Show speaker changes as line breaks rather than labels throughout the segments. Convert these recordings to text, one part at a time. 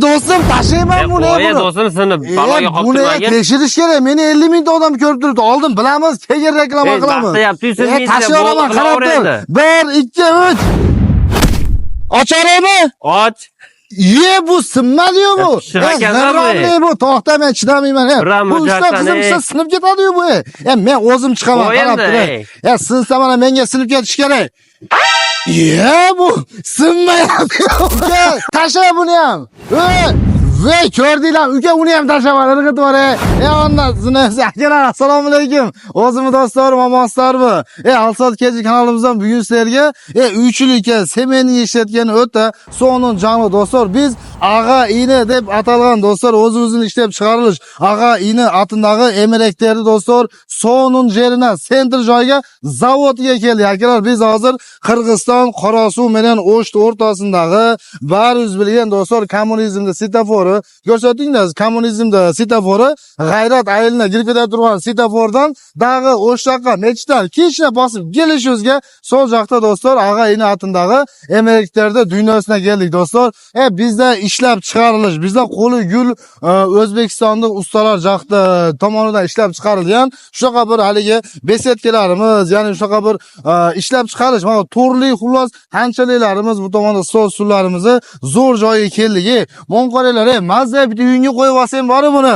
Do'stim, tashlayman buni.
Qo'ya
buni.
do'stim, seni baloga qolib
Buni
turmagin.
Tekshirish kerak. Meni 50 mingta odam ko'rib turibdi. Oldin bilamiz, keyin reklama qilamiz.
Maqtayapti, siz
Tashlayveraman, qarab tur. 1 2 3. Ocharaymi?
Och.
Ye, bu sinmadi-yu bu.
Pishiq ekan da bu.
G'irromlik bu. To'xta, men chidamayman.
Biram
Bu usta
mujarrad,
qizim tushsa sinib ketadi-yu bu. Men o'zim chiqaman,
Qo'y
qarab
endi,
tur.
ey.
Sinsa mana menga sinib ketish kerak. Ye, bu sinmayapti. Uka, tashla buni ham. Ve ko'rdinglar, uka, uni ham tashlaman, irg'itib yubor. Ondan sinasi akalar, assalomu alaykum. O'zimni do'stlarim, omonsizlarmi? Alsot Kezi kanalimizdan bugun sizlarga uychilikka semenni ishlatgan o'ta so'nun jonli do'stlar, biz Ag'a ini deb atalgan do'stlar, o'zimizning ishlab chiqarilish Ag'a ini atindagi emreklerni do'stlar, so'nun yerine, sentr joyga, zavodga keldik. Akalar, biz hozir Qirg'iziston Qorasuv bilan O'sh o'rtasindagi barimiz bilgan do'stlar, kommunizmda sitafori ko'rsatinglar, kommunizmda sitafori G'ayrat ayilina kirib keta turgan sitafordan dag'i O'sh yoqqa mechitdan kichkina bosib kelishimizga sol yoqda do'stlar, Ag'a ini atindagi emreklarda dunyosina keldik do'stlar. Bizda ishlab chiqarilish, bizda qo'li gul O'zbekistonda ustalar joqda tomonidan ishlab chiqarilgan shunaqa bir haligi besetkalarimiz, ya'ni shunaqa bir ishlab chiqarish, mana turli xullas qanchaliklarimiz bu tomonda stol stullarimizni zo'r joyga keldik. Mon qaranglar, mazza bitta uyingga qo'yib olsang bor buni.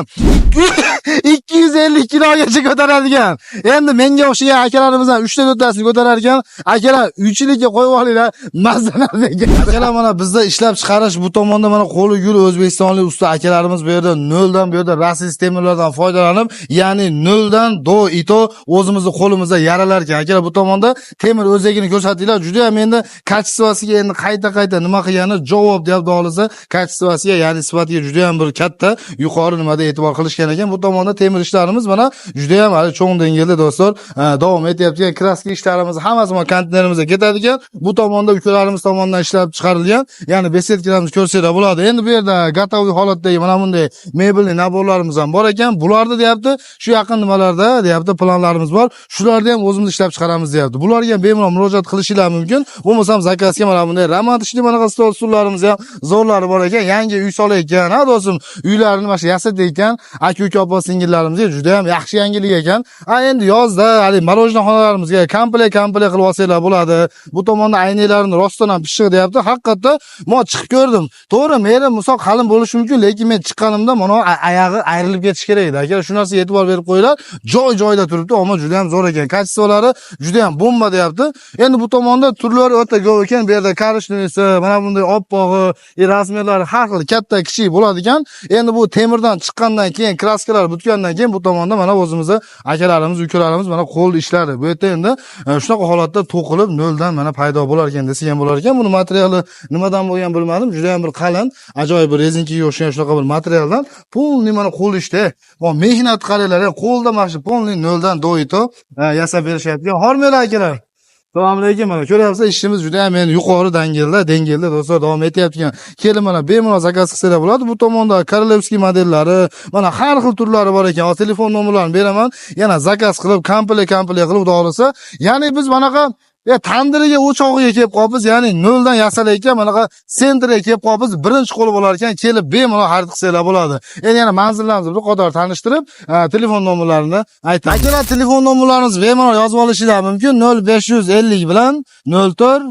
250 kilogacha ko'taradigan. Endi menga o'xshagan akalarimiz ham 3 ta 4tasini ko'tarar ekan. Akalar, uychilikka qo'yib olinglar, mazza narsa ekan. Akalar, mana bizda ishlab chiqarish bu tomonda mana qo'li gul o'zbekistonlik usta akalarimiz bu yerda noldan, bu yerda rossiz temirlardan foydalanib, ya'ni noldan do ito o'zimizni qo'limizda yaralar ekan. Akalar, bu tomonda temir o'zagini ko'rsatinglar. Juda ham endi kачествosiga endi qayta-qayta nima qilgani javob deyapti xohlasa, kачествosiga, ya'ni sifatiga juda ham bir katta yuqori nimada e'tibor qilishgan ekan. Bu tomonda temir ishlarimiz mana juda ham hali cho'ng dengizda do'stlar, davom etyapti. Kraska ishlarimiz hammasi mana konteynerimizga ketadi ekan. Bu tomonda ukalarimiz tomonidan ishlab chiqarilgan, ya'ni besetkalarimiz ko'rsanglar bo'ladi. Endi bu yerda gotoviy holatdagi mana bunday mebelli naborlarimiz ham bor ekan. Bularni deyapti, shu yaqin nimalarda deyapti, planlarimiz bor. Shularni ham o'zimiz ishlab chiqaramiz deyapti. Bularga ham bemalol murojaat qilishinglar mumkin. Bo'lmasam zakazga mana bunday romantik mana stol stullarimiz ham zo'rlari bor ekan. Yangi uy solayotgan, ha do'stim, uylarini mana shu yasatayotgan aka-uka, opa singillarimizga juda ham yaxshi yangilik ekan. Ha, endi yozda hali мороженое komplekt komplekt qilib olsanglar bo'ladi. Bu tomonda aynaklarni rostdan ham pishiq deyapti. Haqiqatda men chiqib ko'rdim. To'g'ri, meni misol qalin bo'lishi mumkin, lekin men chiqqanimda mana oyog'i ayrilib ketishi kerak edi. Akalar, shu narsaga e'tibor berib qo'yinglar. Joy-joyida turibdi, ammo juda ham zo'r ekan. Kачестволari juda ham bomba deyapti. Endi bu tomonda turlari o'ta ko'p ekan. Bu yerda korичневыйsi, mana bunday oppog'i, razmerlari har xil katta, kichik bo'ladi ekan. Endi bu temirdan chiqqandan keyin, kraskalar bitgandan keyin bu tomonda mana o'zimizni akalarimiz, ukalarimiz mana qo'l ishlari. Bu yerda endi shunaqa holatda to'qilib noldan mana paydo bo'lar ekan desak ham bo'lar ekan. Buni materiali nimadan bo'lgan bilmadim. Juda ham bir qalin, ajoyib bir rezinkaga o'xshagan shunaqa bir materialdan полный mana qo'l ishda. Bu mehnat qaranglar, qo'lda mana shu полный noldan doito yasab berishyapti. Hormanglar akalar. Assalomu alaykum. Mana ko'ryapsiz, ishimiz juda ham endi yuqori dangilda do'stlar davom etyapti ekan. Kelin mana bemalol zakaz qilsanglar bo'ladi. Bu tomonda королевский modellari, mana har xil turlari bor ekan. Hozir telefon nomerlarini beraman. Yana zakaz qilib, komplekt komplekt qilib xudo xohlasa. Ya'ni biz manaqa tandiriga, o'chog'iga kelib qolibmiz, ya'ni noldan yasalayotgan manaqa sentrga kelib qolibmiz. Birinchi qo'l bo'lar ekan, kelib bemalol xarid qilsanglar bo'ladi. Endi yana manzillarimizni bir qator tanishtirib, telefon nomerlarini aytaman. Akalar, telefon nomerlarimizni bemalol yozib olishinglar mumkin. 0550 bilan 04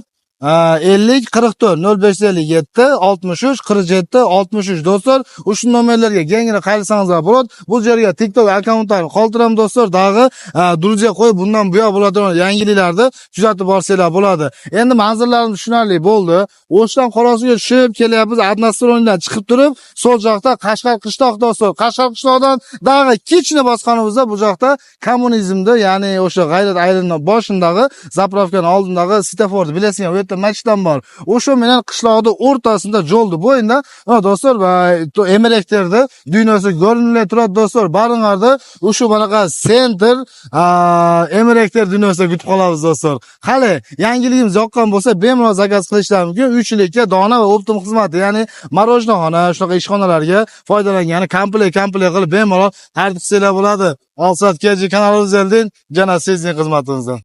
50 44 0557 63 47 63 do'stlar, ushbu nomerlarga kengina qayrilsangizlar bo'ladi. Bu yerga TikTok akkauntlarini qoldiraman do'stlar, dag'i друзья qo'yib bundan buyoq bo'ladigan yangiliklarni kuzatib borsanglar bo'ladi. Endi manzillarimiz tushunarli bo'ldi. O'shdan Qorasuvga tushib kelyapmiz, одностороннийdan chiqib turib, sol yoqda Qashqar qishloq do'stlar. Qashqar qishloqdan dag'i kichkina bosganimizda bu yoqda kommunizmda, ya'ni o'sha G'ayrat ayrini boshindagi заправкаning oldindagi svetoforni bilasizmi, u yerda masjid ham bor. O'sha bilan qishloqni o'rtasida yo'lni bo'yida mana do'stlar, emrekterda dunyosi ko'rinib turadi do'stlar. Baringlarda o'sha bunaqa sentr emrekter dunyosida kutib qolamiz do'stlar. Hali yangiligimiz yoqqan bo'lsa, bemalol zakaz qilishlari mumkin. Uychilikka dona va оптом xizmati, ya'ni мороженое shunaqa ishxonalarga foydalangani komplekt komplekt qilib bemalol xarid qilsanglar bo'ladi. Olsat KG kanalimizdan jana sizning xizmatingizda.